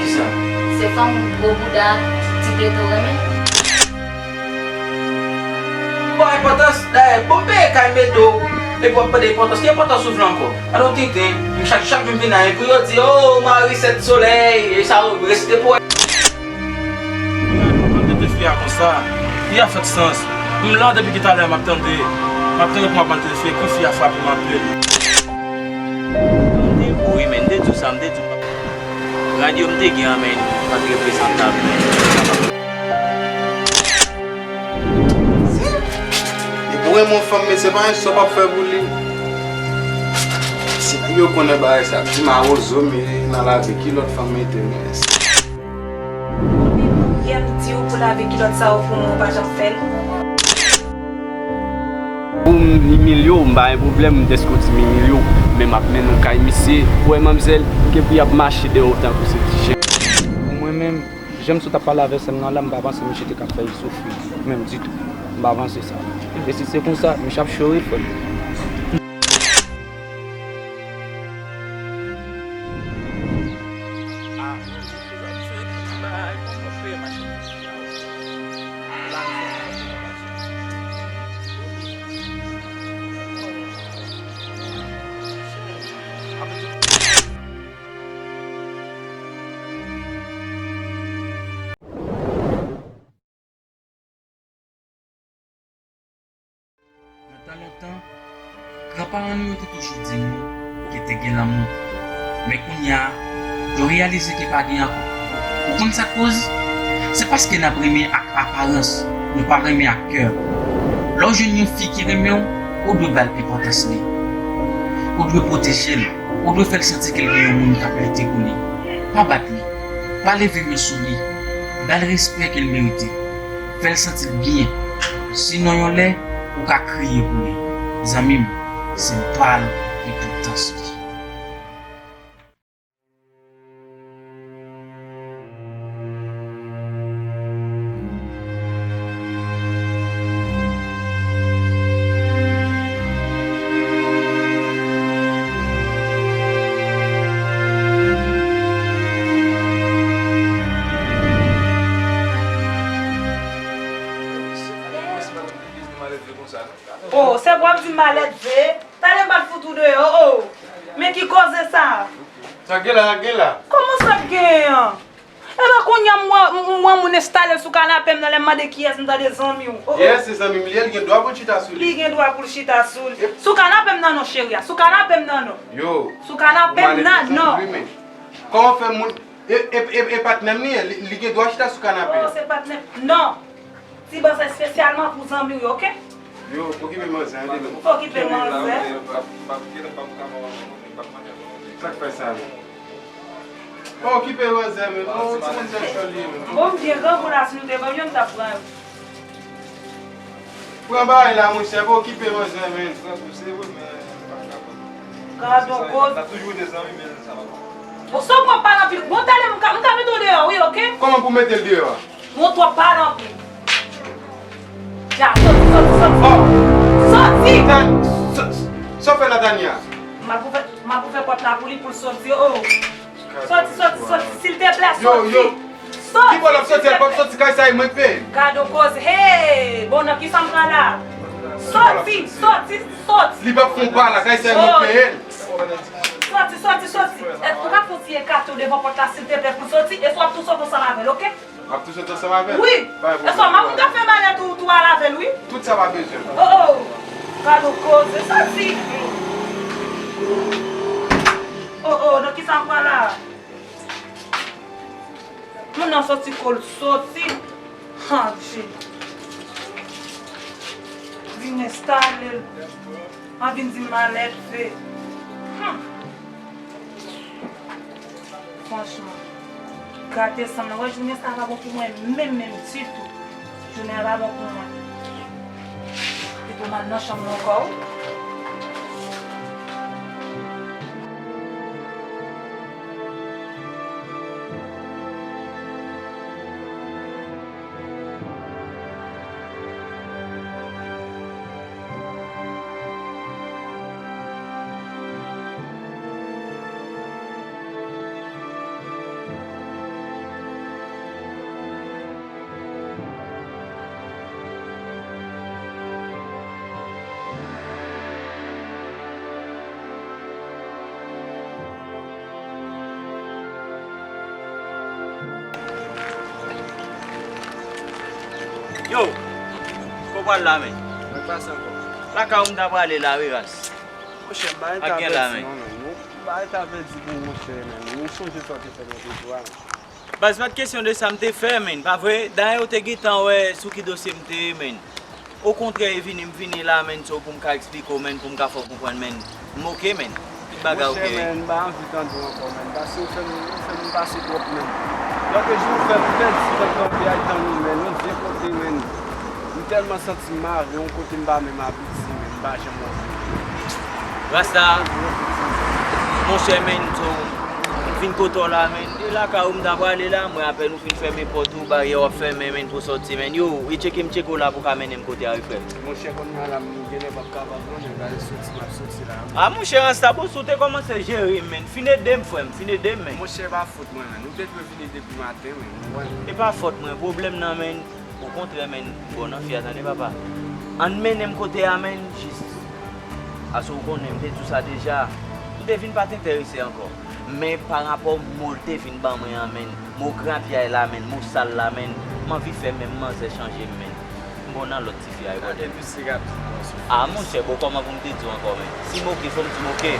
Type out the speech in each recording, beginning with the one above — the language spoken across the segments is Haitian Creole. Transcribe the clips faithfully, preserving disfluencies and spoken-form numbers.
Sa. Se fanm gwo bouda, ti, ti tete w renmen? Bon, enpòtans, dayè, bon, m peye kay m ede w, epi w ap mande enpòtans, ki enpòtans ou vle ankò? Gade yon tenten, m chak, chak jou m vin la, e pou yo di, "Oh, mari sèt solèy," e sa yo resite pou. Mwen, mwen tete fi a konsa, li a fèt sans. M la depi ki talè m ap tande, m ap tande pou m ap mal tete fi, epi fi a frape m anpil. M te, wi, men m te di w sa, m te di w. Radyo m te gen an, men li pa t reprezantab, men. Depi w renmen yon fanm, men se pa yon sa w p ap fè pou li. Si nèg yo konnen bagay sa, ap di mawozo m ye nan lave kilòt fanm mete m. Yè m di w pou lave kilòt sa yo pou mwen, ou pa janm fè l. Pou m imilye w, m pa gen pwoblèm, dèske w di m imilye w, men m ap mennen w kay misye. Ou wè manmzèl, m gen pou y ap mache dèyè w tankou se ti chen. Pou mwen menm, jan misye t ap pale avè sè m nan la, m pa panse misye te ka fè l soufri, menm ditou. M pa panse sa. E si se konsa, misye ap cho wi, frè m. Nan tan lontan, granparan nou yo te toujou di nou ke te gen lanmou. Men kounye a, yo reyalize ke pa gen ankò. Ou konn sa k koz? Se paske n ap renmen ak aparans, nou pa renmen ak kè. Lè w jwenn yon fi ki renmen w, ou dwe ba l enpòtans li. Ou dwe pwoteje l. Ou dwe fè l santi ke l gen yon moun k ap lite pou li. Pa bat li. Pa leve men sou li. Ba l respè ke l merite. Fè l santi l byen. Sinon yon lè, ou ka kriye pou li. Zanmi m, se l pa l enpòtans li. Oh, se pou w ap di m malèdve. Talè m pral fout ou deyò, oh! Men ki koze sa? Sa k gen la, sa k gen la? Kòman sa k genyen an? Epa kounye a m wè, m wè moun enstale l sou kanape m nan, lè m mande kiyès, m tande zanmi w. Oh, oh. Kiyès se zanmi m li ye, li gen dwa pou l chita sou li. Li gen dwa pou l chita sou li. Sou kanape m nan non, cheri a. Sou kanape m nan non. Yo. Sou kanape m nan non. Kòman fè moun E, e, e, e patnè m li ye, li, li gen dwa chita sou kanape a. Oh, se patnè m. Non. Ti ban sa espesyalman pou zanmi w yo, oke? Yo, okipe manzè, tande non. Okipe manzè. Sa k fè sa? Okipe manzè, men. Non, ti manzè chòl li ye, men. Bon, m byen grangou la, si nou te ban m yo, m t ap pran yo. Pran bagay la, monchè, pa okipe manzè, men. Gad on koz. N ap toujou rete zanmi, men sa pa bon. Bon, sa w pran pale anpil. Bon, talè m ka, m ka mete w deyò, wi, oke? Kòman pou mete l deyò a? Bon, w twò pale anpil. Dja, soti, soti, soti. Oh! Soti! Tan-, sa, sa w fè la, Tania? M ap ouvè, m ap ouvè pòt la pou li, pou l soti, oh. Soti, soti, soti, silteplè, soti. Yo, yo. Soti, silteplè. Ki bò l ap soti? L p ap soti kay sa, e mwen k peye. Gad on koze. Hey! Bon, nan kisa m pran la? Soti, soti, soti. Li p ap fè yon pa la, kay sa, e mwen k peye l. Soti, soti, soti. Èske ou ka fè yon ti ekato devan pòt la, silteplè, pou l soti? E si w ap tou soti ansanm avè l, oke? M ap tou soti ansanm avè l? Wi. Pa gen pwoblèm. Èske w ap tou fè malèt ou tou al avè l, wi? Tout sa pa bezwen. Oh, oh. Gad on koze, soti. Oh, oh, nan kisa m pran la? Moun nan soti kou l soti. Adje. Vin enstale l. An vin di m malèdve. Hmm. Franchman, gate san m nan. Wè, jounen sa a pa bon pou mwen menm, menm ditou. Jounen an pa bon pou mwen. Pito m al nan chanm mwen ankò, wi. Yo, kote w pral la, men? Mwen pase ankò. Lakay ou m ta prale la, wi, ras. Monchè, m pa gen tan pèdi non, men. Nou pa gen tan pèdi pou monchè, men. Ou sonje sa w te fè nan rezo a, men. Baz, pa t kesyon de sa m te fè, men, pa vre? Dayè, ou te gentan wè sou ki dosye m te ye, men. Okontrè, e vini m vini la, men, so pou m ka eksplike w, men, pou m ka fè w konprann, men. M oke, men. Tout bagay oke, wi. Monchè, men, m pa anvi tande w ankò, men. Paske ou fè m, ou fè m pase twòp, men. Lòt jou ou fè m pèdi tan kanpe al tann ou, men. Yon vye kote, men. M tèlman santi m mare, yon kote m pa menm abitye, men. M pa janm wè w. Rasta, monchè, men, so, m vin kote w la, men. E lakay ou m ta prale la, m wè apèn ou fin fèmen pòt ou, baryè w ap fèmen, men, pou sòti, men. Yo, e tcheke m tcheke w la pou ka mennen m kote a, wi, frè m. Monchè, kounye a la, m genlè p ap kapab non, men gade soti m ap soti la, men. A, monchè, Rasta, bon, si w te kòmanse jere m, men. Fin ede m, frè m, fin ede m, men. Monchè, pa fòt mwen, men. Ou te dwe vini depi maten, men. Ou wè, men. E pa fòt mwen, pwoblèm nan, men. Okontrè, men, m ba w nan fè a, tande, papa. Ann mennen m kote a, men, jis. Paske ou konnen, m te di w sa deja. M te vin pa t enterese ankò. Men, pa rapò mo l te vin ban mwen an, men, mo grapyay la, men, mo sal la, men, m anvi fè menm manzè chanje m, men. M ba w nan lòt ti fi a, wi, brother. Depi se rapid, bòs. A, monchè, bon, kòman pou m te di w ankò, men? Si m oke, fò m di m oke.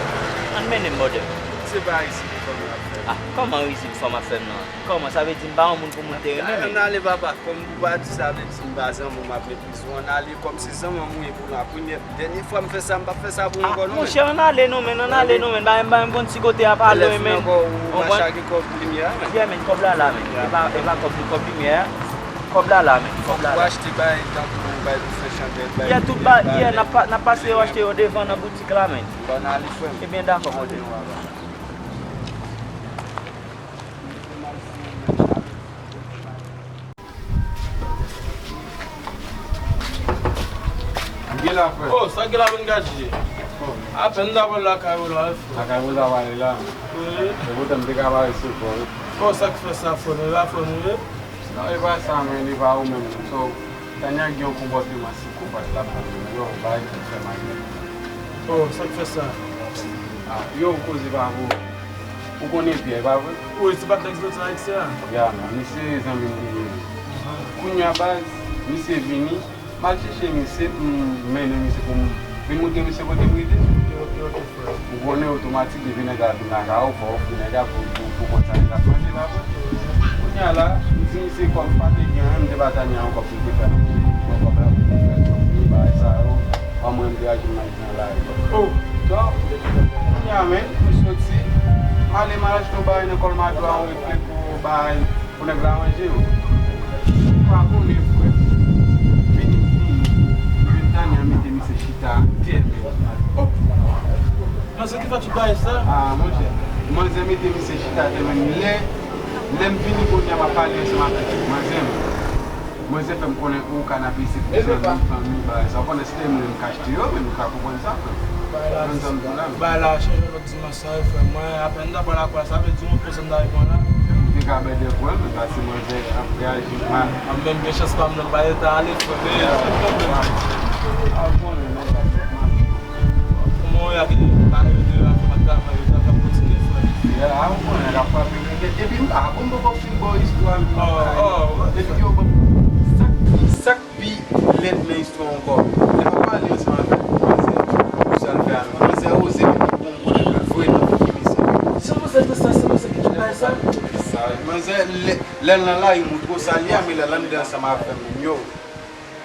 Ann mennen m, brother. Se pa isi pou fanm nan ap fè. A, kòman isi pou fanm ap fè m nan? Kòman? Sa vle di m pa yon moun pou moun te renmen, men? Ann ale, papa. Kòm ou pa di sa, vle di m pa zanmi w, m ap meprize w. Ann ale, kòm se zanmi m ou ye pou la premyè, dènye fwa m fè sa, m p ap fè sa pou ou ankò non, men. Monchè, ann ale non, men, ann ale non, men. Ba m, ba m yon ti kote a pale, men. Lè fin ankò, ou mache ak kòb limyè a, men. Yeah, men, kòb la la, men. E pa, e pa kòb, kòb limyè a. Kòb la la, men. Kòb la la. Ou achte bay, tankou bay pou fè chandèl, bay limyè, bay lèt. Yeah, tout ba, yeah, n ap pa, n ap pase yo achte yo devan nan boutik la, men. Bon, ann ale, frè m. Ebyen, dakò, brother. Gen la, frè. Oh, sa gen la, bon, gaje. Oh. Apèn m ta pral lakay ou la, wi, frè. Lakay ou ta pral la? Wi. Se poutan m te ka parese, frè, wi. Oh, sa k fè sa, frè m? E pa frè m ou ye? Non, e pa sa, men, e pa ou menm. So, Tanya gen yon konpòteman sikopat la, frè m, yo, bagay ki fè mal. Oh, sa k fè sa? Ah, yo, koze pa vo. Ou konnen Pyè, pa vre? Wi, se pa t nèg Zlotan Alexia? Ya, man, misye zanmi m li ye. Kounye a, baz, misye vini, m al chèche misye pou m mennen misye pou m vin montre misye kote m rete. Ok, ok, ok, frè. Ou konnen otomatik depi nèg la vin lakay ou, fò w ofri nèg la pou, pou, pou konn sa nèg la ap manje, pa vre? Kounye a la, m di misye kòb pa te gen anyen, m te ba Tanya yon kòb pou l te fè manje. Pran kòb la pou l fè sòs, bagay sa yo. Anmwey m te aji m nan Oh! Donk, kounye a menm, m soti, m ale m al achte yon bagay nan Colmado a, yon refle pou bagay, pou nèg la manje yo. Ou pa konnen, frè. Vini, vini. Vin Tanya mete misye chita atè menm. Oh! Manzè ki fè tout bagay sa? Ah, monchè. Manzè mete misye chita atè menm. Lè, lè m vini kounye a, m ap pale ansanm avèk manzè m. Manzè fè m konnen ou ka n ap isi pou zanmi, fanmi, bagay sa. Ou konnen se te mwen menm k achte yo, men ou ka konprann sa, frè. Bay la, bay la chanje lòt dimansyon, wi, frè. Mwen, apèn m ta pral lakay, sa vle di yon poze m ta reprann la. Ou te ka bèdè pou mwen, men pase manzè ap reyaji mal. A, menm gen chans pa m nan, pa lè ta ale, frè. Men, a, ou konnen, men sa fèt mal. Kòman w ye ak bagay yo te la, kòman travay yo, travay ap kontinye, frè? Ya, a, ou konnen, l ap frape. Epi m pa, bon, m poko fin ba w istwa m. Oh, oh. Epi yo, bon, sa k pi, sa k pi lèd nan istwa ankò. Lè m ap pale ansanm avèk manzè, pou sa l fè a menm. Manzè oze mete bonbon nan kè l voye nan figi misye. Se manzè te sa, se manzè ki te bay sa? Sa, manzè, lè, lè l nan lari, m twò salye a, men lè l anndan ansanm avè m, yo.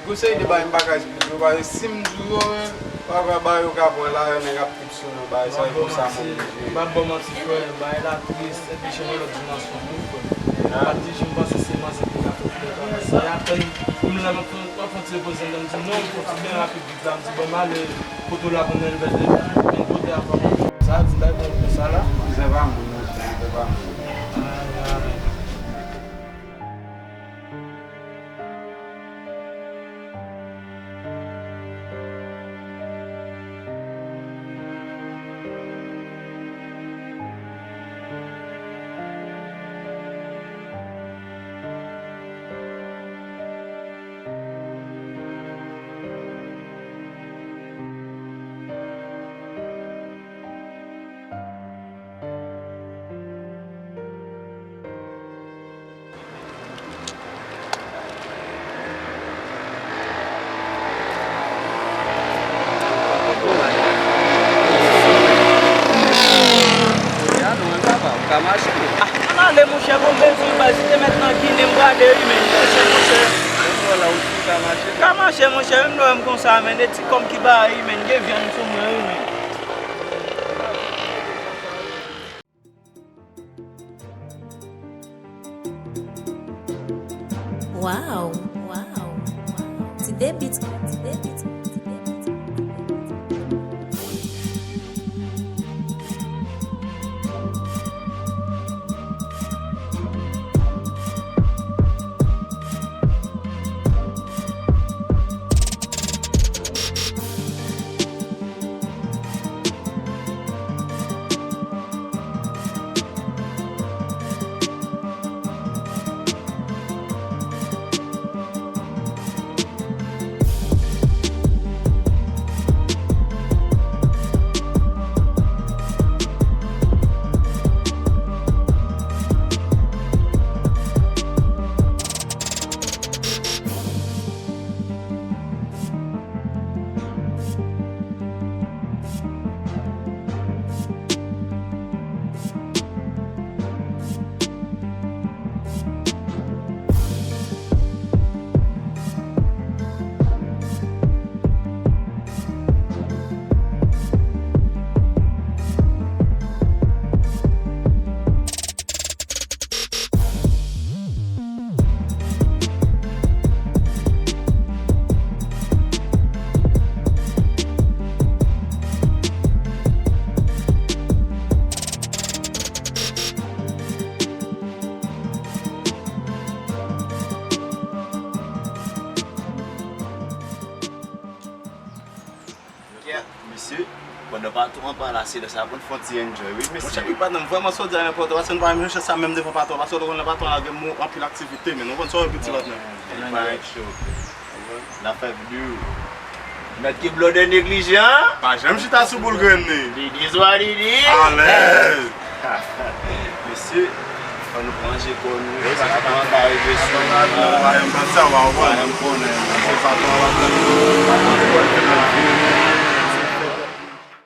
Gon seri de bagay m pa ka esplike w, paske si m di w yo, men, papa, bagay yo ka pran la, yo nèg ap trip sou nou, bagay sa, e pou sa m oblije. M p ap ba w manti, frè, bagay la tris, epi chanje lòt dimansyon tou, frè. M pa t di, m panse se manzè ki ka fè flè, men se apèn, m la, m ap fè, m ap fè yon ti repoze, m di, non, m fè ti byen rapid vit la, m di, bon, m ale, kote w la pou m nan leve de, men kote a, frè. Sa di, bagay bon konsa la. Mizè pa moun, monchè, mizè pa moun. Ay, ay. Mwen di w, baz, si te mèt nan Ginen, m brade wi, men. Monchè, monchè. Menm lè w la, ou di ka mache. Ka mache, monchè, menm lè w wè m konsa, men, de ti kòb ki ba wi, men, gen vyann sou mwen wi, men. Wow, wow, ti debit, ti debit, ti debit. Kèt, mesye, pandan patwon an pa la, se lè sa pou n fè yon ti enjoy, wi, mesye. Monchè, wi, patnè, m vrèman sot di a nenpòt, paske nou pa menm chans sa menm devan patwon, paske w konn lè patwon la gen mo-, anpil aktivite, men nou konn sa w pi ti patnè. N ap fè vdou. Mèt ke blòdè neglijan. Pa janm chita sou boul grenn li. It is what it is. Alèz. Mesye, fò nou ranje kò nou. Wi, sa patwon an ka rive sou nou. Patwon an pa janm fè sa, w pa konprann. Pa janm konnen. Se patwon an pa janm konnen.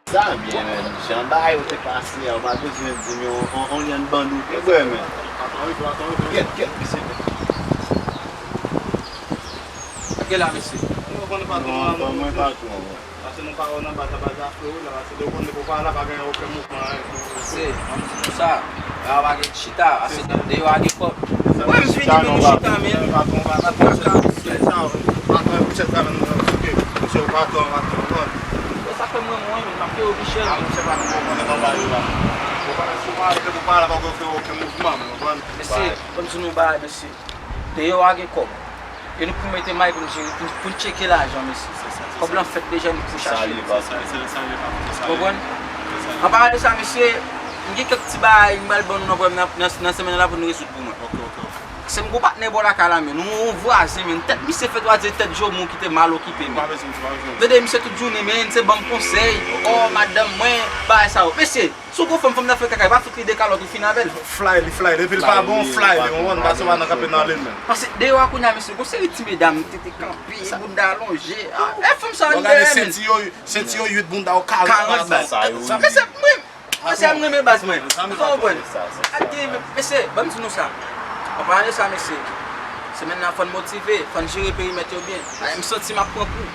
Sa byen, men. Jan bagay yo te pase a, ou pa bezwen di m yon, yon, yon lyann bann ou te bwè, men. Kèt, kèt, mesye. Gade la, mesye. Nou konn patwon an, nou konn patwon an. Paske nou pa wè w nan baz la, baz la fre wi la, paske lè w konn depi w pa la, pa gen okenn mouvman, anyen. Se, m di nou sa, la pa gen chita, paske deyò a gen kòb. Mwen, m vini, men nou chita, men. Patwon, patwon, patwon, patwon, patwon, patwon, patwon, patwon, patwon, patwon, patwon. E sa fè mwen, mwen, men, m ap peye w pi chè. A, monchè, patwon, ou konnen bagay yo la. Ou pa, si w pa, depi w pa la, pa gen okenn mouvman, men, ou konprann? Mesye, ban m di nou yon bagay, mesye. Deyò a gen kòb. E nou pou mete may pou n jere, pou, pou n tcheke lajan, mesye. Kòb lan fèt deja, nou pou chache l. Ou konprann? An palan de sa, mesye, m gen kèk ti bagay m pral ban nou nan, nan, nan, nan semèn nan la pou nou rezoud pou mwen. Se m gon patnè bò lakay la, men, yon vwazen, men, tèt misye fèt, w a di tèt jomo ki te mal okipe, men. Tande misye tout jounen, men, se ban m konsèy, ò, madanm mwen, bagay sa yo. Mesye, si w gon fanm, fanm nan fè kaka, pa fout li de kalòt, ou fin avè l. Fly li, fly li. Epi l pa bon, fly li, ou konprann, paske w pa nan kanpe nan liy, men. Paske deyò a kounye a, mesye, gon seri ti medam ki te kanpe, bounda lonje. E fanm sa yo, li dèyè, men. Senti yo uit, bounda yo karant. Mesye, mwen, Mesye, m renmen baz mwen. Ou konprann? Ak gen, mesye, ban m di nou sa. An palan de sa, mesye, semèn nan, fò n motive, fò n jere perimèt yo byen. Ay, m santi m ap pran kou.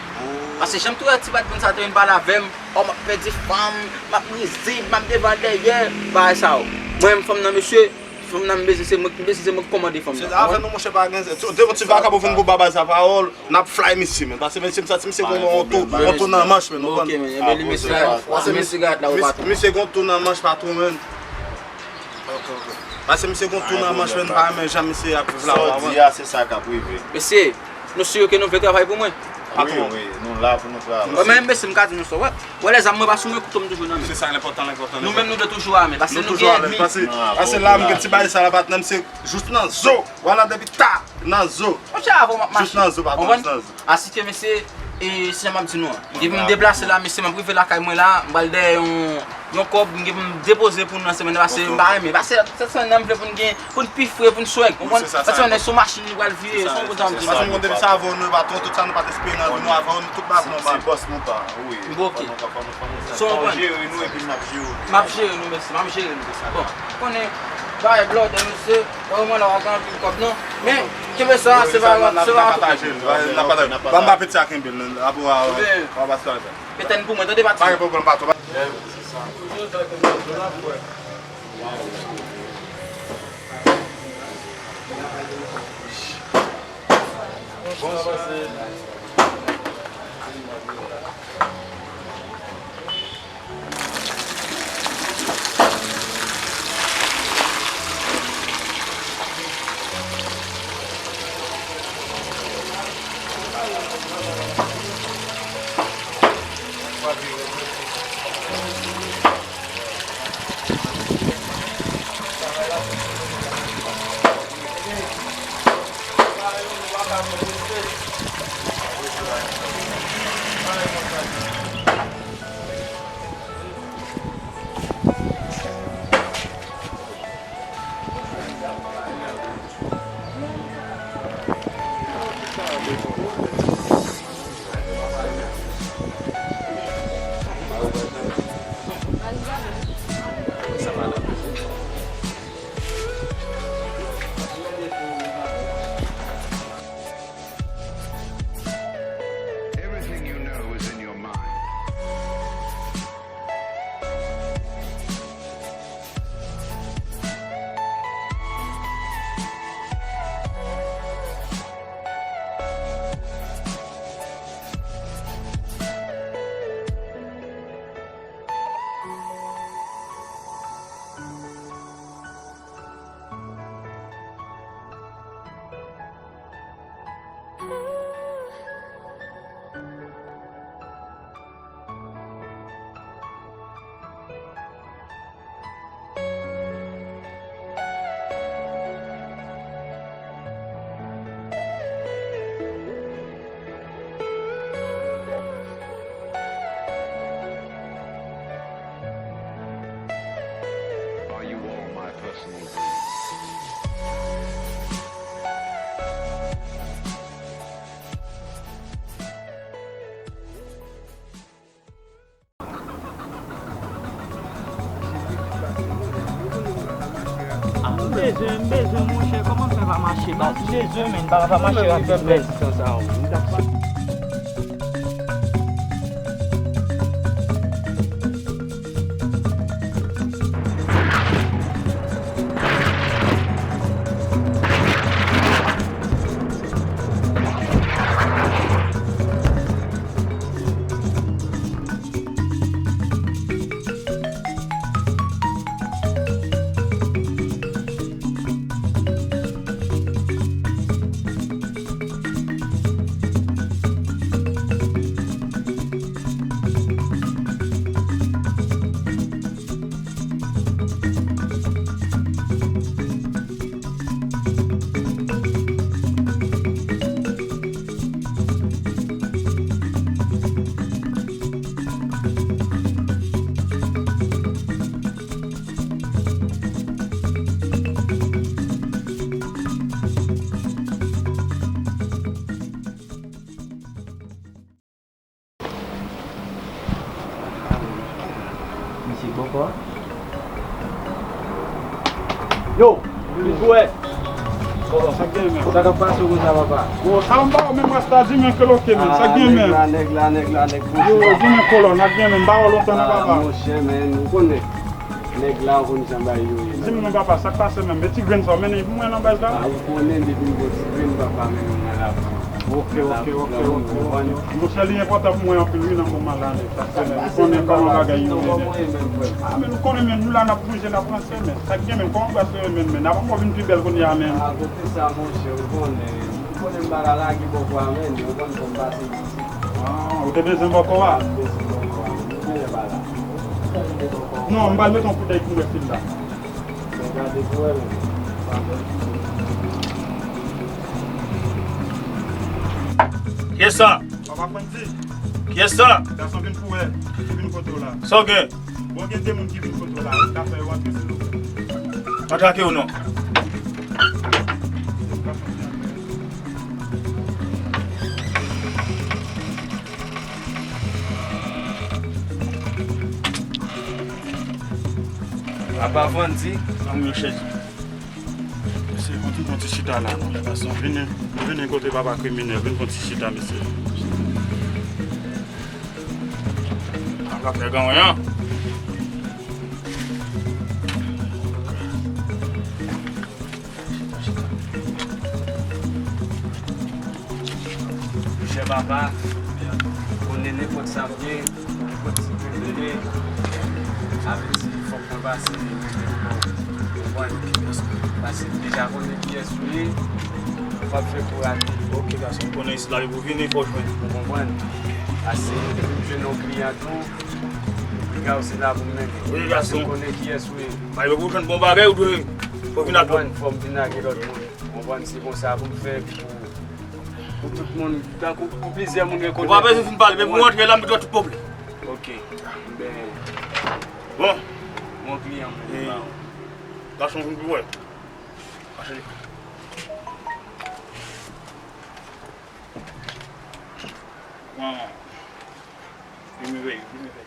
Paske jan m tou wè ti bat moun sa te vin pale avè m, ò, m ap pèdi fanm, m ap rizib, m ap devan dèyè, bagay sa yo. Mwen, m fanm nan, mesye, fanm nan, m bezwen, se mwen, m bezwen, se mwen k kòmande fanm nan. Se avè nou, monchè, pa gen, devan ti vakabon fin pou ba baz la pawòl. N ap fly misye, men. Paske misye, m santi misye gon yon tou, yon tou nan manch, men, ou konprann? Ok, men, enben li mesye, mesye gad la, ou patwon. Misye gon tou nan manch, patwon, men. Ok, ok. Paske misye gon tou nan manch, men, m pa renmen jan misye ap viv la, ou konprann? Sa w di a, se sa k ap rive. Mesye, nou si ke nou vle travay pou mwen? Patwon. Wi, wi, nou la pou nou travay. Mwen menm, mesye, m ka di nou sa, wè. Wè, lèzam mwen pa sou mwen, kouto m toujou nan men. Se sa, l enpòtan, l enpòtan. Nou menm, nou de toujou ame, paske nou gen ènmi. Paske la, m gen ti bagay sa la, patnè m, se jous nan zo. Wala depi ta. Nan zo. Monchè, avan m ap mache. Jis nan zo, patwon, jis nan zo. Asike, mesye, e, se jan m ap di nou an. Depi m deplase la, mesye, m ap rive lakay mwen la, m pral dèyè yon, yon kòb, m gen pou m depoze pou nou nan semèn nan, paske m pa renmen. Paske sèt semèn nan, m vle pou n gen, pou n pi fre, pou n swag. Ou konprann? Sèt semèn nan, se yon machin nou pral vire, se yon kote m di nou. Paske m konn depi sa avè nou, patwon, tout sa nou pa t espere nan vi nou avè w, nou tout baz nou ba. Se bòs nou pa, wi. Bon, ok. Fò nou, fò nou, fò nou, fò nou jere nou epi n ap jere w. M ap jere nou, mesye, m ap jere nou. Bon, konnen, Bay blòdè, mesye. Ba w mwen la, w a gen anpil kòb, non. Men, kenbe sa, se pa, se pa antreprenn. Ban m ba piti a kenbe l, apre w a, w a pase sa. Mete n pou mwen, tande, patron. Pa gen pwoblèm, patron. Everything you know is in your mind. Are you all my personal dreams? Ah, m bezwen, m bezwen, monchè, kòman m fè pa mache? M bezwen, men, pa, pa mache rapid, men. Misye bòkò. Yo, Big Boy. Sa k gen, men? Sa k ap pase konsa, papa? Bon, sa m pa wè menm rasta, di men ke loke, men. Sa k gen, men? Nèg la, nèg la, nèg la, nèg la. Yo, di men kolòn, sa k gen, men? M pa wè lontan, non, papa. Monchè, men, ou konnen. Nèg la, ou konn jan bagay yo ye. Di m non, papa, sa k pase menm? E ti grenn sa w mennen pou mwen nan baz la? A, ou konnen depi m gon ti grenn, papa, men nou nan lavi. Ok, ok, ok, ok, ok. Monchè, li enpòtan pou mwen anpil, wi, nan moman la, nèg. Paske, nèg, ou konnen kòman bagay yo ye, nèg. A, men nou konnen, men nou la, n ap manje, n ap ranse, men. Sa k gen, men? Kòman w pase, men, men? N ap ankò vin pi bèl kounye a, men. A, kote sa, monchè, ou konnen. Ou konnen m pa ka lage bòkò a, men. Ou konn kòm pase isit. A, ou te bezwen bòkò a? M bezwen bòkò a, men. Ou konnen pa la. Non, m pral mete yon kout dèy pou m wè si l la. Mwen gade pou wè, men. Kiyès sa? Papa Frandy. Kiyès sa? Gason vin pou wè. Ki vin kote w la? Sa w gen? Bon, gen de moun ki vin kote w la. Ka fè yo antre, silvouplè. Antre ak yo non. Apa Frandy? Anmwe chèz. Yon ti chita la, non, gason. Vini, vini kote papa kriminèl. Vin pran ti chita, mesye. An ap fè ganyan. Monchè papa, konnen nenpòt sa m ye, nenpòt ti pil m ye, avèti fòk mwen pase, konprann? Pase m deja konnen kiyès ou ye, ou p ap fè kou rate. Ok, gason, m konnen isit la, depi w vini, fò w jwenn. Ou konprann? Pase, depi m jwenn yon kliyan tou, piga w se la pou m mennen. Wi, gason. Pase m konnen kiyès ou ye. Bay pou w jwenn bon bagay, ou dwe, fò w vin ak lòt. Ou konprann? Fò m vin ak lòt moun. Ou konprann? Se konsa pou m fè pou, pou tout moun, tankou pou plizyè moun rekonèt. Ou pa bezwen fin pale, men pou w antre la, m regle tout pwoblèm. Ok. Ben, bon. Bon kliyan mwen, e, ba w. Gason, vin pou wè. Mache. Bon. Vin rive, vin rive.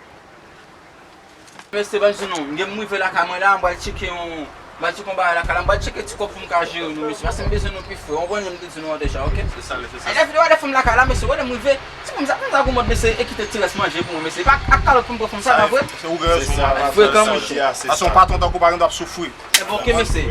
Mesye, ban m di nou, m gen m rive lakay mwen la, m pral tcheke yon, m pral tcheke yon bagay lakay la, m pral tcheke ti kòb pou m ka jere nou, mesye, paske m bezwen nou pi fre, w konprann jan m te di nou an deja, ok? Se sa l ye, se sa l ye. Lè videyo a lè fè m lakay la, mesye, wè lè m rive, ti pou m sa, pou m sa gwo mòd, mesye, e kite ti rès manje pou mwen, mesye, pa ak kalòt pou m pran fanm sa, pa vre? Se ou gen rezon, papa. Frekan, monchè. Gason, patwon tankou pa gen dwa ap soufri. Ebyen, ok, mesye,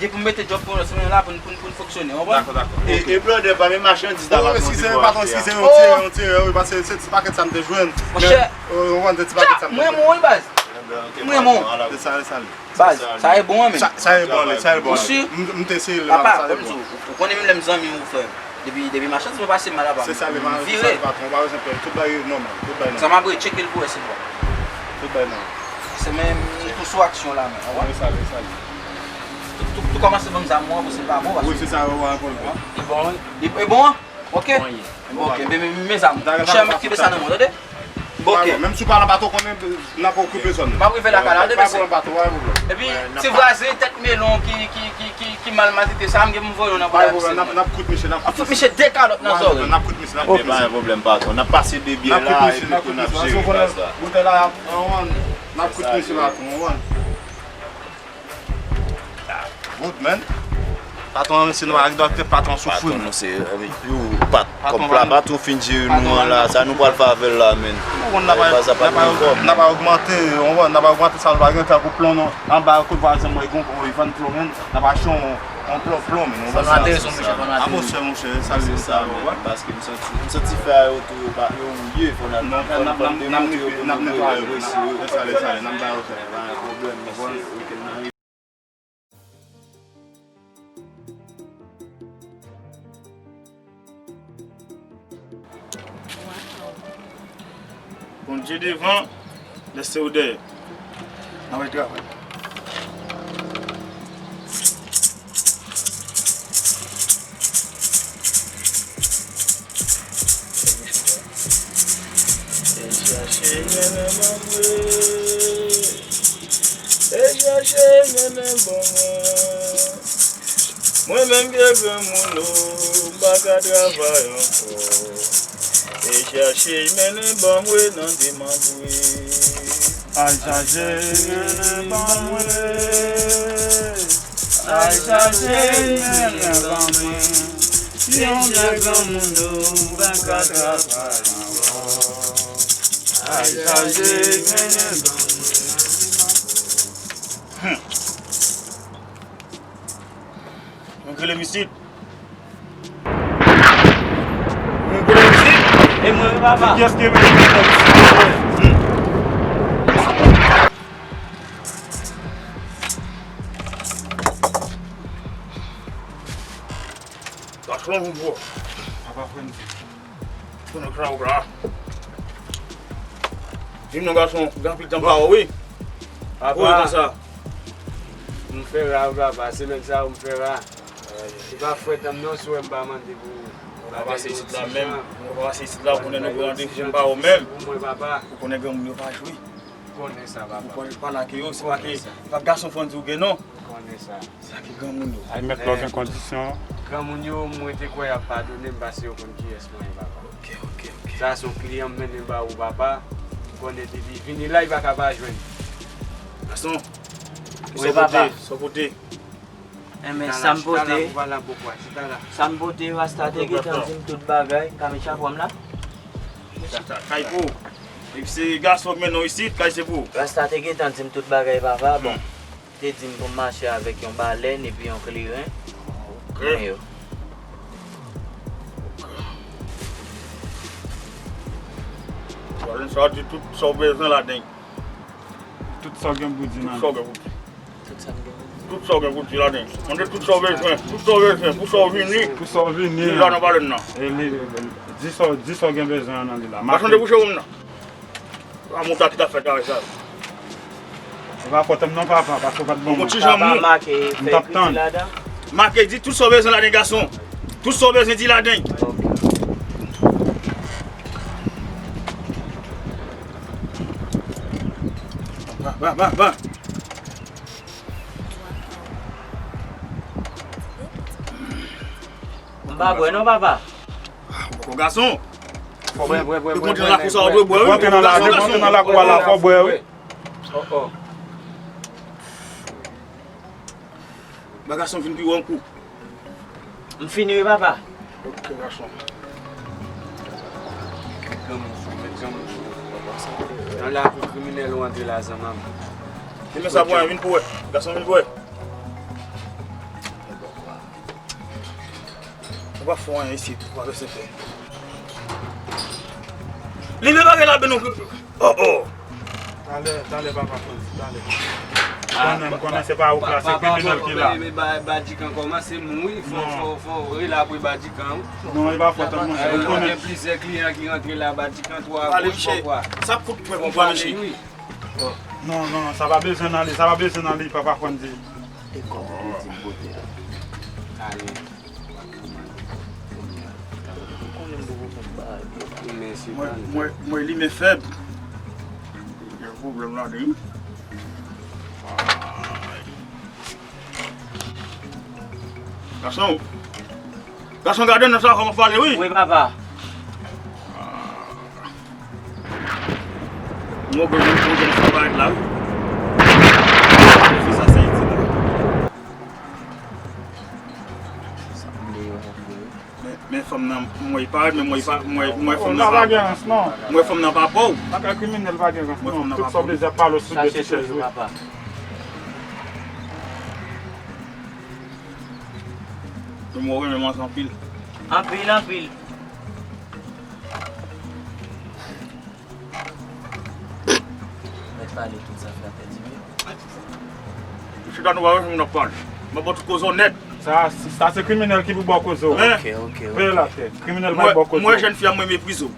gen pou m mete djòb pou nou, la, pou n, pou n, pou n fonksyone, w konprann? Dakò, dakò. E, e blòdè pa menm machandiz la, patwon, eskize m, patwon, eskize m, yon ti erè, yon ti erè, wi, paske se ti pakèt sa m te jwenn. Monchè, m konprann se ti pakèt sa m te jwenn. Mwen renmen w, wi, baz. Mwen renmen w. Se sa, se sa l ye. Baz, sa e bon an, men. Sa, sa e bon, sa e bon. Ou si? M, m te eseye l la, sa e bon. Papa, ou konnen menm lè m zanmi w, frè m. Depi, depi machandiz mwen pase m al apa, m vire. Sa m ap rele, tcheke l pou wè si l bon. Tout bagay nòmal. Se menm, m tou sou aksyon la, men, w konprann? Wi, sa l ye, sa l ye. Tou, tou, tou kòmanse ban m zam mwen, pou se pa bon, paske. Wi, se sa, w a pran l. Li bon, li, li bon, ok? Bon, ok, men, men, men zam. Monchè, mèt kenbe sa nan mwen, tande? Bon, ok. Menm si w pa nan bato, konnen n ap okipe zòn nan. M ap rive lakay la, tande, mesye. Pa pran bato, pa gen pwoblèm. Epi, ti vwazen tèt melon ki, ki, ki, ki, ki mal maltrete sa, m gen pou m voye w nan pòtay misye. N ap, n ap kout misye, n ap kout misye de kalòt nan zòrèy. N ap kout misye, n ap kout misye. Ok, pa gen pwoblèm, patwon. N ap pase de byè la, epi tou n ap jere baz la. Bouton la, n ap kout misye la tou, w konprann? Good, man. Patwon, mesye, nou pa gen dwa kite patwon soufri. Patwon, nou se, eh, yo, pat, kòb la, patwon fin jere nou an la, sa nou pral fè avè l la, men. N ap, n ap, n ap ogmante, w konprann, n ap ogmante sa nou pa gen, tankou plon, non, anba kote vwazen mwen, gon, gon, li vann plon, men, n ap achte yon, yon plon, plon, men, w konprann sa. Fò nou atere sou mouche, fò nou atere. A, monchè, monchè, sa se sa, w konprann? Paske m santi, m santi fè a yo tou, yo pa, yo mouye, fò n al, n ap, n ap, n ap netwaye, n ap netwaye, n ap, sa, sa, n ap ba yo fè. Pa gen pwoblèm, mesye, ok, n a Bondye devan, lèse ou dèyè. N ap al travay. E chache mennen ban mwen. E chache mennen ban mwen. Mwen menm vye granmoun o, m pa ka travay ankò. E chache mennen ban mwen nan demanbre. Al chache mennen ban mwen. Al chache mennen ban mwen. Yon vye granmoun o, m pa ka travay ankò. Al chache mennen ban mwen. Hmm. Mwen rele misit. Mwen rele misit. E mwen, papa. Kiyès ki rele misit? Hmm. Gason, ou bò. Papa, frè m. Konnen sa ou la. Di m non, gason, gen anpil tan m pa wè w, wi. Papa, wi, konsa. M fè ra, wi, papa. Semèn sa yo, m fè ra. Se pa frèt an m non, si w wè m pa mande pou ou. Ou pa pase isit la menm. Ou pa pase isit la, ou konnen nou pran randevou, m pa wè w menm. Pou mwen, papa. Ou konnen granmoun yo pa jwe. Konnen sa, papa. Ou pa, pa lage yo, se pa ke, se pa gason fò n di w gen non. Konnen sa. Sa ki granmoun yo. Ay, mèt la, gen kondisyon. Granmoun yo, mwen te kwè y ap padone m paske yo konn kiyès mwen ye, papa. Ok, ok, ok. Sa se yon kliyan m mennen ba ou, papa. M konnen depi vini la, li pa ka pa jwenn. Gason, wi, papa. Sa w pote? Sa w pote? Enben, sa m pote, sa m pote, Rasta te gentan di m tout bagay. Kamicha, pran m la. Kay pou ou. Epi se gason k mennen w isit, kay se pou ou. Rasta te gentan di m tout bagay, papa. Bon, te di m pou m mache avèk yon balèn epi yon kleren. Ok. Men yo. Balèn sa di tout sa w bezwen ladan. Tout sa w gen pou di nan. Tout sa w gen pou di. Tout sa w gen pou di ladan. Mande tout sa w bezwen, tout sa w bezwen, pou sa w vini. Pou sa w vini. Li la nan balèn nan. E li, di sa, di sa w gen bezwen an nan li la. Gason, debouche wonm nan. A mouta ki ta fèt avè sa. E pa fòt m non, papa, paske w pa t ban mwen. Papa, make, fè ekriti ladan. Make, di tout sa w bezwen ladan, gason. Tout sa w bezwen, di ladan. Ok. Ba, ba, ba, ba. M pa bwè non, papa. Ah, ou poko gason. Fò bwè, bwè, bwè, bwè, bwè, bwè. Ou kontre nan lakou sa, ou dwe bwè, wi. Ou kontre nan lakou a la, fò bwè, wi. Oh, oh. Ba gason vin pi wo yon kou. M fini wi, papa. Ok, gason. Met granmoun sou, met granmoun sou, papa. Nan lakou kriminèl ou antre la, zanmanm. Li men sa pou wè, vin pou wè. Gason, vin pou wè. Ou pa fè anyen isit, ou pa bezwen pè. Li menm pa gen laben non. Oh, oh. Talè, talè, papa Frantz, talè. Ah, konnen, m konnen se pa ou k la, se kriminèl ki la. Papa, men, men, Ba-, Badikan kòmanse mouri, fò, fò, fò rele apre Badikan, wi. Non, e pa fòt mwen, ou konnen. Gen plizyè kliyan ki rantre la, Badikan, twa, gòch, twa. Sa k fout pran konprann, mesye. Non, non, sa pa bezwen nan li, sa pa bezwen nan li, papa Frantz. E kòb ou di m pote a. Ale. Ou konnen m poko konn bagay byen. Mwen, mwen, mwen limen fèb. Gen pwoblèm ladan wi. Gason. Gason, gade nan sa kòman pale wi. Wi, papa. Mwen gen yon pwoblèm sa parèt la wi. Fi sa se iti la. Men, men fanm nan, m wè parèt, men m wè pa, m wè, m wè fanm nan pa. Sa pa gen rans non. M wè fanm nan pa pa w. Bagay kriminèl pa gen rans non. Tout sa w bezwen ap pale sou de ti chèz wi. Men mwen renmen manzè anpil. Anpil, anpil. Mèt pale tout zafè a pèdi men. Mesye ta nou pa wè moun ap pale. Mwen ba w tout koze w nèt. Sa, sa se kriminèl ki pou ba w koze w. Ok, ok, ok. Peye l atè. Kriminèl pa ba w koze w. Mwen jèn fi a mwen meprize w.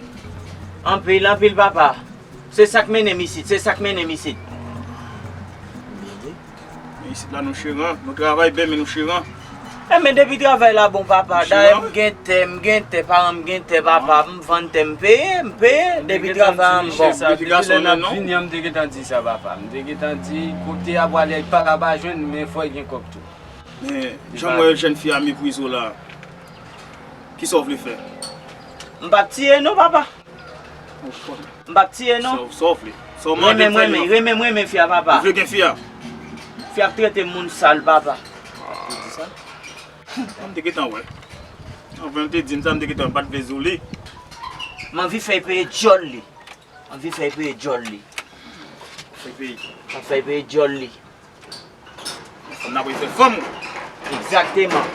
Anpil, anpil papa. Se sa k mennen m isit, se sa k mennen m isit. Men isit la nou cheran, nou travay byen men nou cheran. Enben depi travay la bon papa, dayè m gen tè, m gen tè, paran m gen tè papa, m vann tè m peye, m peye, depi travay la m bon. Depi lè n ap vini an m te gentan di sa papa, m te gentan di kote a pwale a li pa ka pa jwenn men fò l gen kòb tou. Men jan m wè jèn fi a meprize w la, kisa w vle fè? M p ap tiye non papa. M p ap tiye non. Sa w vle? Sa w mande? Renmen m renmen, renmen m renmen fi a papa. Ou vle gen fi a? Fi a ap trete m moun sal papa. Ou di sa? M te gentan wè. Anvan m te di m sa, m te gentan wè, m pa t vle zo li. M anvi fè l peye djòl li. M anvi fè l peye djòl li. Fè l peye. M ap fè l peye djòl li. Fanm nan ap fè fanm ou. Egzakteman.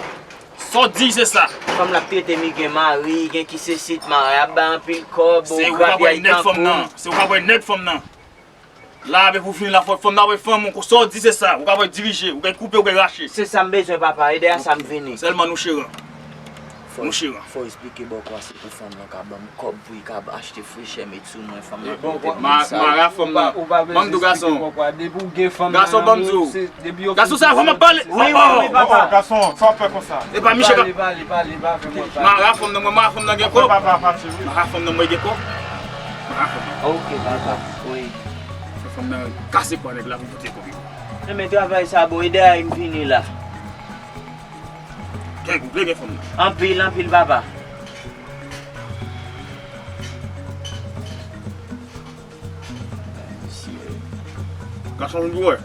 Sa w di se sa. Fanm nan ap trete m, li gen mari, li gen ki se sit, mari ap bay anpil kòb, ou grapyay tankou. Se ou k ap bay nèg fanm nan. Se ou k ap bay nèg fanm nan. La avèk ou fini la fòt fanm nan ap bay fanm ou. Sa w di se sa. Ou k ap bay dirije, ou k ap koupe, ou k ap rache. Se sa m bezwen papa, e dèyè sa m vini. Sèlman nou cheran. Nou cheran. Fò w esplike bòkò a se pou fanm nan ka ban m kòb pou li ka achte frechè met sou mwen, fanm nan trete m moun sal. Mara fanm nan. Ban m di w gason. Gason, ban m di w. Gason, sa fò m ap pale. Wi, wi, wi, papa. Gason, sa w ap fè konsa? E pa misye ka. Pale, pale, pale, pa fè mwen pale. Mara fanm nan, mwen, mara fanm nan gen kòb. Papa, pati, wi. Mara fanm nan, mwen gen kòb. Mara fanm nan. Ok, papa. Wi. Fè fanm nan kase kò nèg la pou pote kòb yo. Enben travay sa bon, e dèyè m vini la. Kèk ou vle gen fanm nan. Anpil, anpil, papa. Gason, ou wè.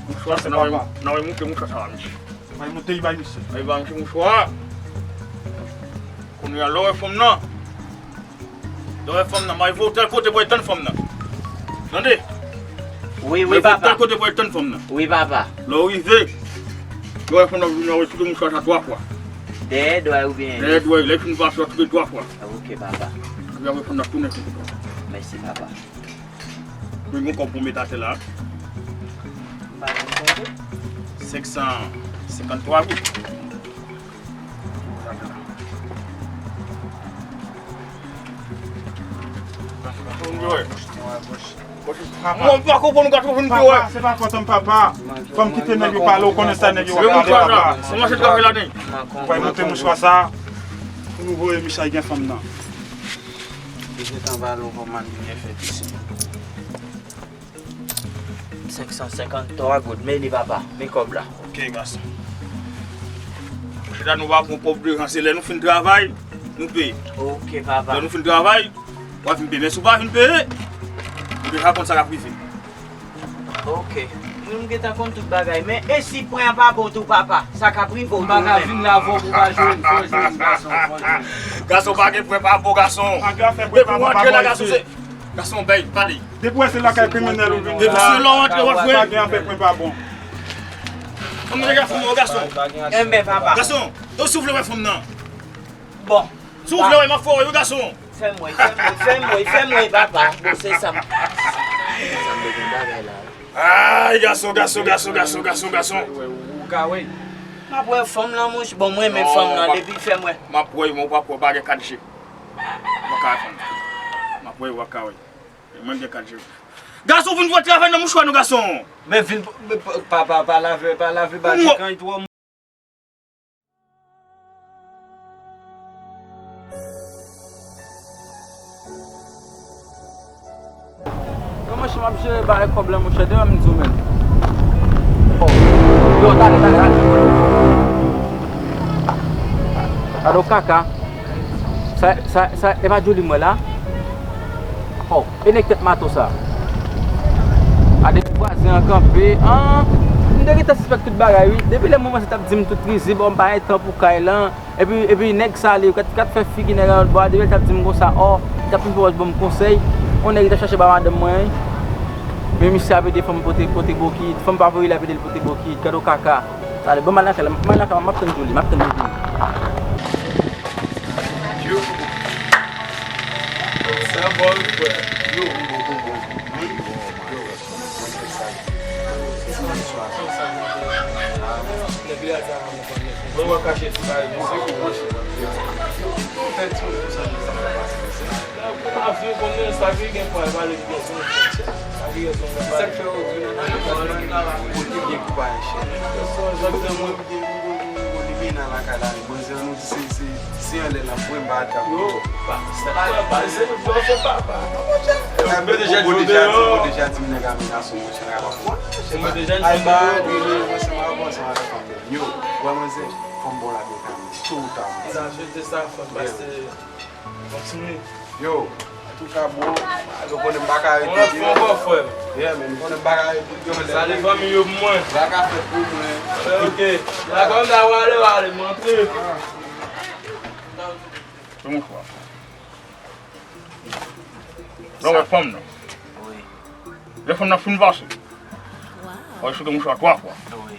Mouchwa sa, n a wè, n a wè moute mouchwa sa a, mesye. Bay moute, bay misye. Bay, bay misye mouchwa. Kounye a, lè w wè fanm nan. Lè w wè fanm nan, mari voye w tèl kote pou al tann fanm nan. Tande? Wi, wi, papa. Mari voye w tèl kote pou al tann fanm nan. Wi, papa. Lè w rive, lè w wè fanm nan, w vin wè sou mouchwa sa twa fwa. Dèyè dwèt oubyen? Dèyè dwèt, lè w fin pase, w ap touke twa fwa. Ok, papa. Epi apre fanm nan tounen sou kont ou. Mèsi, papa. Mwen gen kòb pou m met atè la. M pa gen kòb. Senk san senkant twa goud. Mwen pa konprann ou ka twouve m pi wè. Papa, se pa fòt m, papa. Fò m kite nèg yo pale, ou konnen sa nèg yo ap pale, papa. Mwen mache travay ladan. Ou pa monte mouchwa sa pou nou voye misye al gen fanm nan. Li gentan ba nou kòman li gen fèt isi. Senk san senkant twa goud, men li papa, men kòb la. Ok, gason. Chita nou pa pran pòv de jan, se lè nou fin travay, nou peye. Ok, papa. Lè nou fin travay, w a vin peye. Men si w pa vin peye, ou deja konn sa k ap rive. Ok. Mwen m gentan konn tout bagay, men e si pwen an pa bon tou, papa? Sa k ap rive w tou menm? M pa ka vin la avè w pou w pa jwe m, fò jwe m, gason, fò jwe m. Gason, pa gen pwen pa bon, gason. Depi w antre la, gason, se, gason, bay, pale. Depi w wè se lakay kriminèl ou vin la, pa gen afè pwen pa bon. Ann manje gason, gason. Enben, papa. Gason, si w vle wè fanm nan. Bon. Si w vle wè, m ap fè w wè, wi, gason. Fè m wè, fè m wè, fè m wè, fè m wè, papa. Bon, se sa m, se sa m bezwen bagay la. Ay, gason, gason, gason, gason, gason, gason. Ou ka wè. M ap wè fanm nan, monchè. Bon, mwen renmen fanm nan, depi fè m wè. M ap wè, men w p ap wè, w pa gen kat je. W pa ka wè fanm nan. M ap wè, w pa ka wè. Mwen gen kat je. Gason, vin fè travay nan mouchwa nou, gason. Men vin, pa, pa, pa, pa lave, pa lave ba ti kan twò. Yo, monchè, m ap jere bagay kòb la, monchè, demen m di w menm. Oh. Yo, talè, talè, talè. Gade w kaka. Sa, sa, sa, e pa Djouly m wè la? Oh, e nèg tèt mato sa. Gade vwazen an kanpe. Ah, m te gentan sispèk tout bagay, wi. Depi lè m kòmanse t ap di m tout rizib, oh, m pa gen tan pou kay lan. Epi, epi nèg sa li, kat, kat fè figi nèg an lòt bò a, depi l t ap di m konsa, oh, li t ap fin fè wòch ban m konsèy. On nèg li t ap chache ba madanm mwen, wi. Men misye ap ede fanm pote, pote bokit. Fanm pa voye l ap ede l pote bokit. Gade w kaka. Talè, ban m al lakay la, m al lakay la, m ap tann Djouly, m ap tann Djouly. Yo. Sa bon, frè. Yo, bon, bon, bon. Wi. Yo. Mwen fè sa. Ti mesye a. Mwen wè kache ti bagay, mwen se kou mwen. Fè ti moun konsa, sa pa pase. Nan avi konnen sa ki gen pwa pale ki gen son. Sa ki gen son. Se sa k fè yo di nan kote byen ki pa enchè. Jan mwen gen yon libi nan lakay la, manzè nou di se, se, se anlè l ap pran, m pa t ap. Yo, pa, se pa, pa, se, yo, se pa, pa, pa, monchè. Mwen deja di, mwen deja di, mwen deja di, m nèg a men gason, monchè, nèg a pa pran. Se pa, ay, ba, mwen se pa bon, se pa bon. Yo, wè manzè, fò m ba w lavi kanmenm, to ou ta, manzè. Sa, je te sa, fò m pase. Kontinye. Yo, antouka, bro, yo konnen m pa ka rete. Yon lòt fwa ankò, frè m. Yeah, man, m konnen m pa ka rete. Yo, salye fanmi yo pou mwen. Sa ka fèt pou mwen. Ok. Dakò, m ta wale, wale, m antre. Se mouchwa. Lè w wè fanm nan. Wi. Lè fanm nan fin pase. Waw. Ou esplike mouchwa twa fwa. Wi.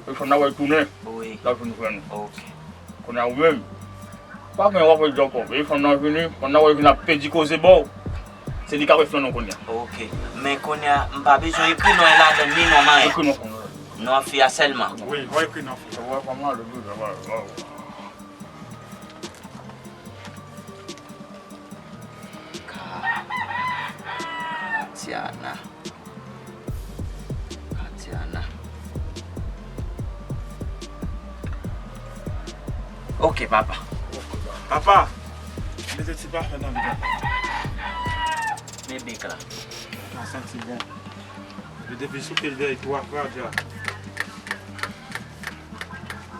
E fanm nan wè l tounen. Wi. L ap vin jwenn ou. Ok. Kounye a ou menm. Pa gen w ap wè l di ankò. E fanm nan vini, fanm nan wè l vin ap pèdi koze ba w. Se li k ap wè flann ou kounye a. Ok. Men kounye a, m pa bezwen ekri non an ladan, ni non m anyen. Ekri non fanm nan. Non fi a sèlman. Wi, w ekri non fi a. Ou wè fanm nan, lè vin, lè vin, lè vin. Ka-, Katiana. Katiana. Ok, papa. Papa, mete ti pafen nan li, papa. Men bik la. Sa santi bon. Li depi souke l dèyè twa fwa dja.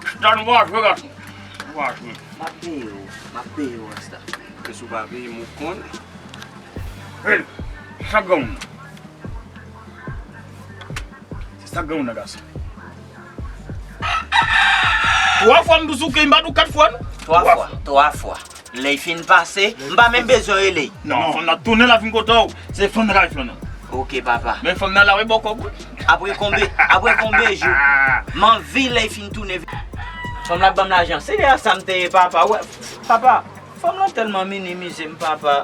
Chita, nou pa jwe, gason. Nou pa jwe. M ap peye w. M ap peye w, Rasta. Ke si w pa peye m, ou konnen. Hey! Sa granmoun nan. Se sa granmoun nan, gason. Twa fwa m di w souke, m pa di w kat fwa, non. Twa fwa, twa fwa. Lè l fin pase, m pa menm bezwen rele l. Non, fanm nan tounen la vin kote w. Se fanm nan k ap fè non. Ok, papa. Men fanm nan la, wi, bòkò, wi. Apre konbyen, apre konbyen jou? M anvi lè l fin tounen. Fanm la ban m lajan. Se de sa m te ye, papa. Wè, papa, fanm lan tèlman minimize m, papa.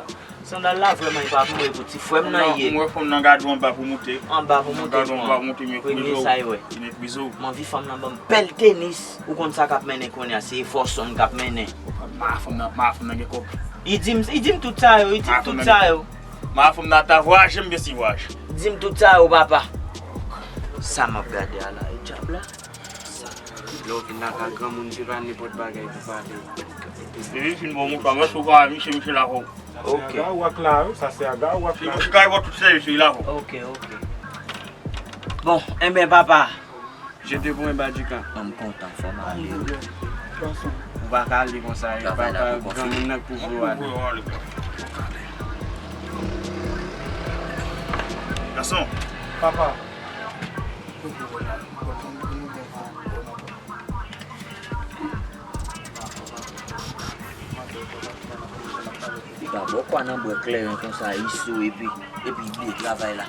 Sandal la vrèman e pa pou mwen, e pou ti frè m nan ye. Mwen fanm nan gade w anba pou moute. Anba pou moute. Gade w anba pou moute, meprize w. Premye sa e wè. Li meprize w. M anvi fanm nan ban m bèl tenis. Ou konn sa k ap mennen kounye a, se efò song k ap mennen. Ma fanm nan, ma fanm nan gen kòb. Li di m, li di m tout sa yo, li di m tout sa yo. Ma fanm nan ta vwaje, m gen si vwaje. Di m tout sa yo, papa. Sa m ap gade a la, e dyab la. Lè w vin lakay granmoun, se pa nenpòt bagay pou pale. Depi fin bon mouchwa, mwen sou pa miche, miche la fò. Ok. Aga w ak la, wi, sa se aga w ak la. Miche kay wè tout sèvis li la fò. Ok, ok. Bon, enben, papa. Jete pou mwen, Badjika. An m kontan, fò m ale. Ou pa ka ale konsa, e papa granmoun nan k pou voye w ale. Gason. Papa. Li ka bò kwa nan bwè kleren konsa, iso, epi, epi li bliye travay la.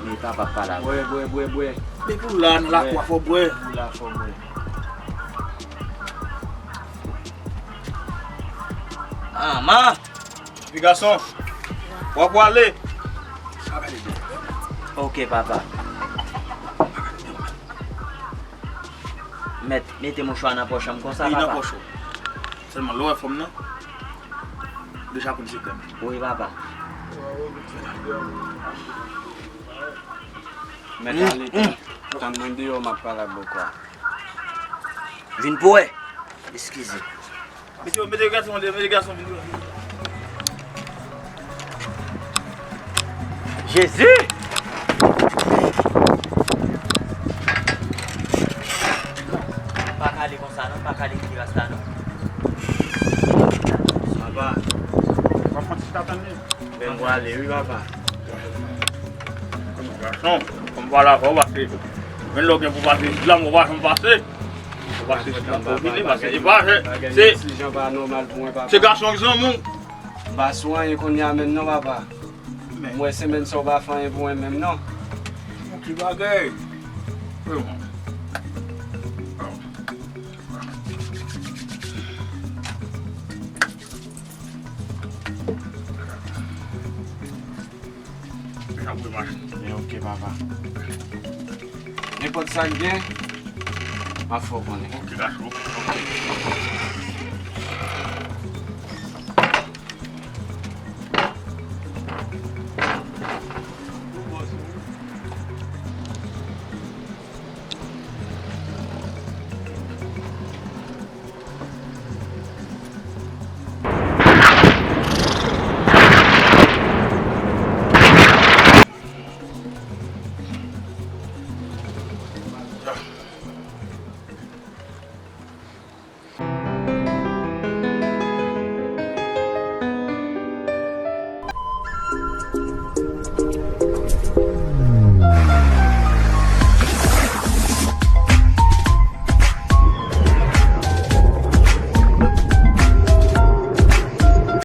Men papa pa la. Bwè, bwè, bwè, bwè. Depi w la nan lakwa, fò bwè. Ou la, fò bwè. Ah, ma! Ti gason, w ap prale. Ok, papa. Mèt, mete mouchwa nan pòch an m konsa, papa. Li nan pòch ou. Sèlman, lè w wè fanm nan, ou deja konn sekrè m. Wi, papa. Mèt ale, tann mwen deyò, m ap pale ak bòkò a. Vin pou wè. Eskize. Mete, mete gason, mete gason vin. Jezi! Pa kale konsa non, pa kale ki rasta non. Papa, w ap pran ti tatan li. Men m prale wi, papa. Gason, fò m pale avè w, pase. Men lè w gen pou pase isit la, mwen pa janm pase. Ou pase isit la, pou vini, pase, e pa, se, se gason ki zanmi w. M pa sou anyen kounye a menm non, papa. M wè semèn sa w pa fè anyen pou mwen menm non. Yon ti bagay. Wi, mwen. Deja pou machin. Men ok, papa. Nenpòt sa k gen, m ap fè w konnen. Ok, gason. Ok.